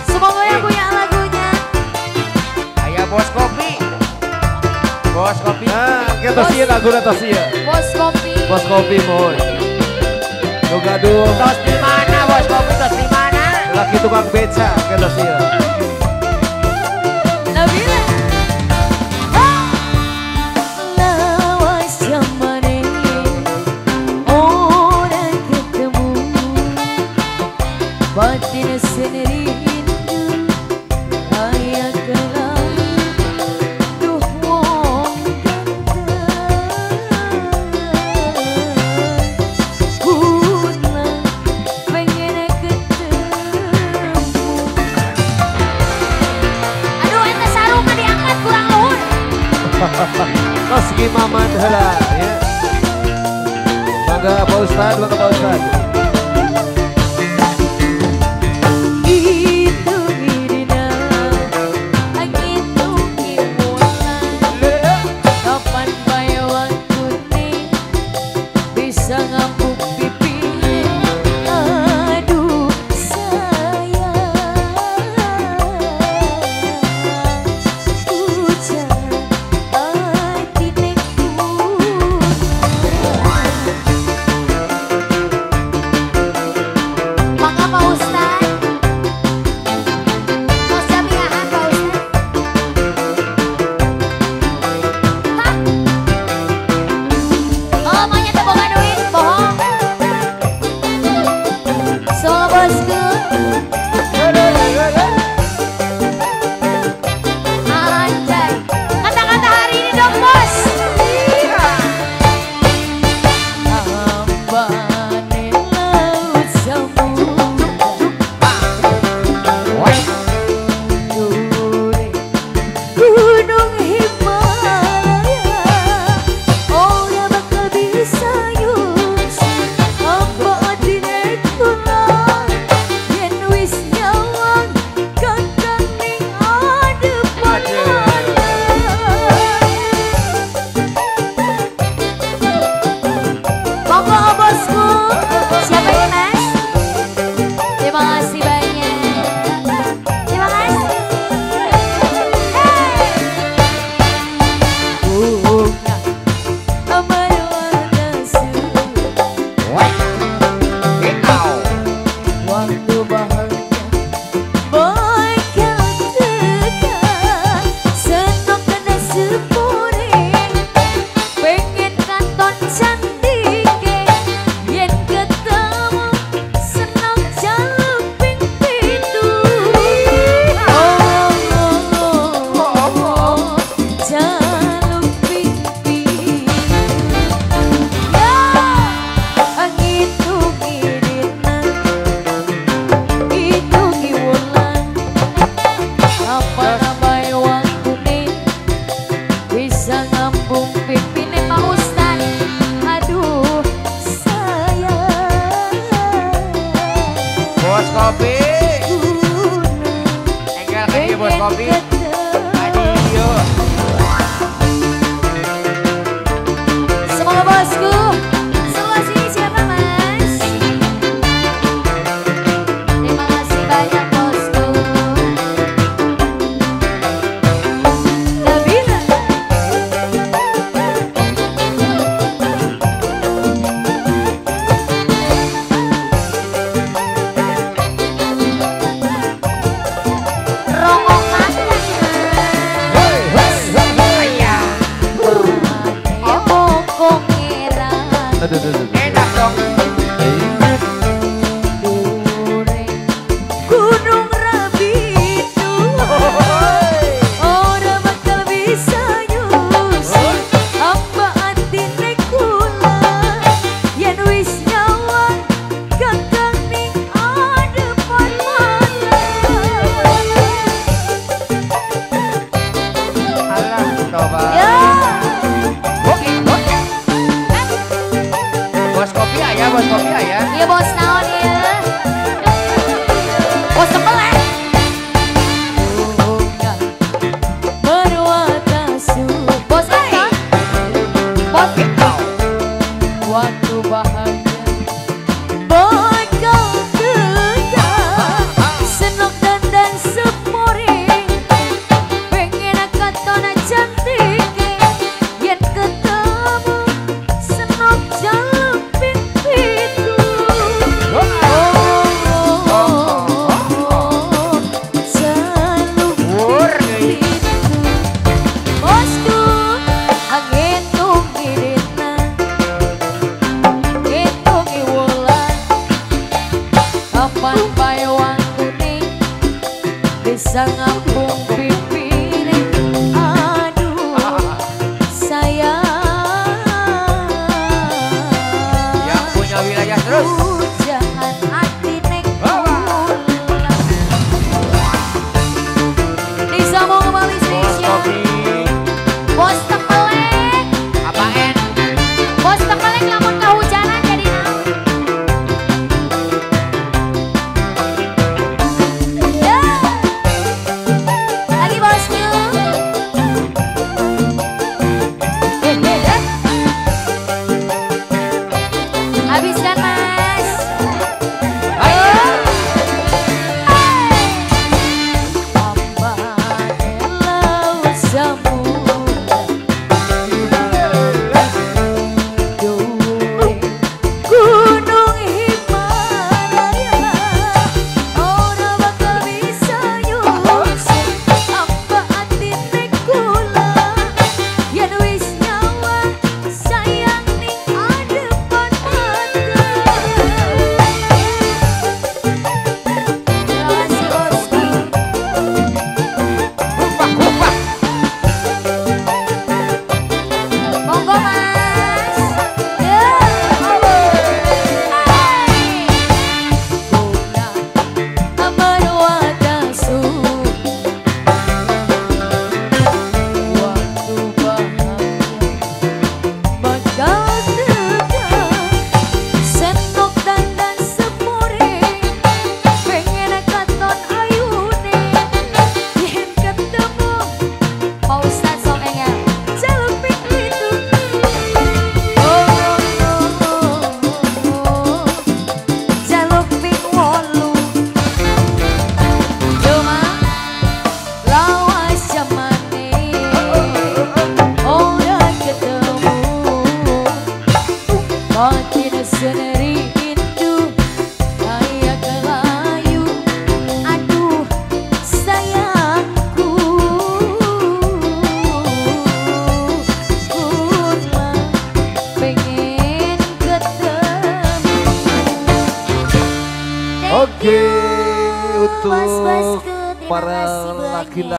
Semoga yang punya lagunya. Ayah bos kopi. Bos kopi. Nah, kita sih lagu tos ya. Bos kopi. Bos kopi mohon. Lu gaduh. Tos di mana bos kopi, tos di mana? Lagi tukang beca kita sih. Nabila. Lawas zamane orang ketemu batin sendiri. Tos gimaman heula ya. Mangga Pak Ustad, mangga Pak Ustad. Itu dina angitu kimulan kapan bae waktune bisa ngampuk pipine aduh sayang hujan. Bos kopi. Adio. Semoga bosku. Sebelah sini siapa mas? Terima kasih banyak bosku. Nabila. Rongok. Sampai wangkune bisa ngambung pipine. Aduh sayang. Yang punya wilayah terus. Jangan atine kula. Disambung kembali spesial. Bos Tepelek. Apaan? Bos Tepelek lamun kehujanan jadi naon? Ya. Lagi bosku. Habiskan mas. Gunung Himalaya ora bakal bisa nyusul apa atine kula yen wis nyawa sayang ning adepan mata. Terima kasih bosku. Kupak kupak. Monggo mas. Ya. Waktu bahagia bakal tegang. Sentok dandan sepure pengen katon ayune yen ketemu Pak Ustadz sok engel jaluk ping pitu. Oh, oh, oh, oh. Jaluk ping 8. Cuma lawas jamane ora ketemu. Batin seneri rindu kayak kelayu. Aduh sayangku. Kula pengen ketemu. Thank Oke, you, untuk Mas Bosku, terima para kasih banyak. laki-laki.